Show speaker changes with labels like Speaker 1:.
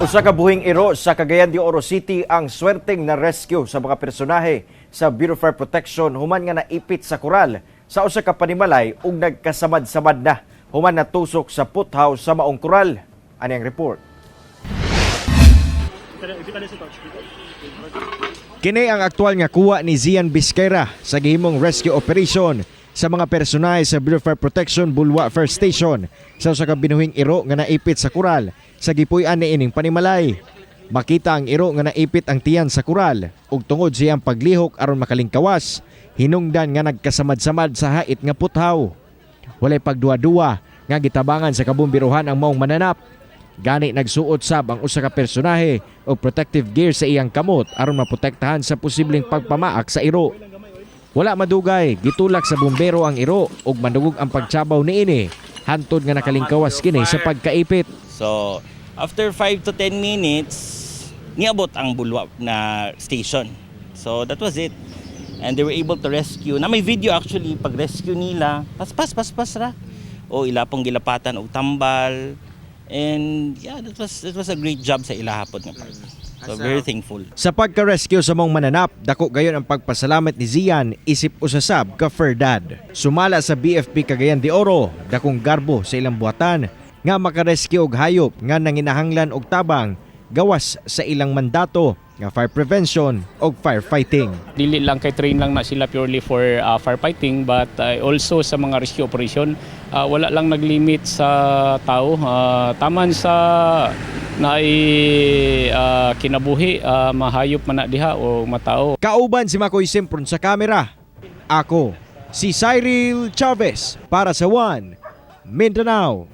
Speaker 1: Usa ka buhing iro sa Cagayan de Oro City ang swerteng na rescue sa mga personahe sa Bureau of Fire Protection human nga naipit sa koral sa usa ka panimalay ug nagkasamad-samad na human natusok sa puthaw sa maong koral. Ani ang report. Kini ang aktual nga kuha ni Zian Vizquera sa gihimong rescue operation sa mga personahe sa Bureau of Fire Protection Bulua Fire Station sa usa ka binuhing iro nga naipit sa koral sa gipuy-an niining panimalay. Makita ang iro nga naipit ang tiyan sa koral ug tungod siyang paglihok aron makalingkawas, hinungdan nga nagkasamad-samad sa hait nga puthaw. Walay pagduwa-duwa nga gitabangan sa kabumbiruhan ang maong mananap. Gani nagsuot sab ang usa ka personahe og protective gear sa iyang kamot aron maprotektahan sa posibleng pagpamaak sa iro. Wala madugay, gitulak sa bumbero ang iro ug mandugog ang pagtsabaw niini hantod nga nakalingkawas kini sa pagkaipit.
Speaker 2: So, after 5 to 10 minutes, niabot ang Bulua na station. So, that was it. And they were able to rescue. Na may video actually, pag rescue nila, paspas, paspas ra. O ila pong gilapatan og tambal. And yeah, that was a great job sa ilaha pod nga part. So very thankful.
Speaker 1: Sa pagka-rescue sa maong mananap, dako gayon ang pagpasalamat ni Zian isip usa sab ka fur dad. Sumala sa BFP Cagayan de Oro, dakong garbo sa ilang buhatan nga makarescue og hayop nga nanginahanglan og tabang gawas sa ilang mandato nga fire prevention og firefighting.
Speaker 3: Dili lang kay train lang na sila purely for firefighting but also sa mga rescue operation. Wala lang naglimit sa tao, taman sa naay kinabuhi, mahayop man na diha o matao.
Speaker 1: Kauban si Makoy Sempron sa kamera. Ako, si Cyril Chavez para sa One Mindanao.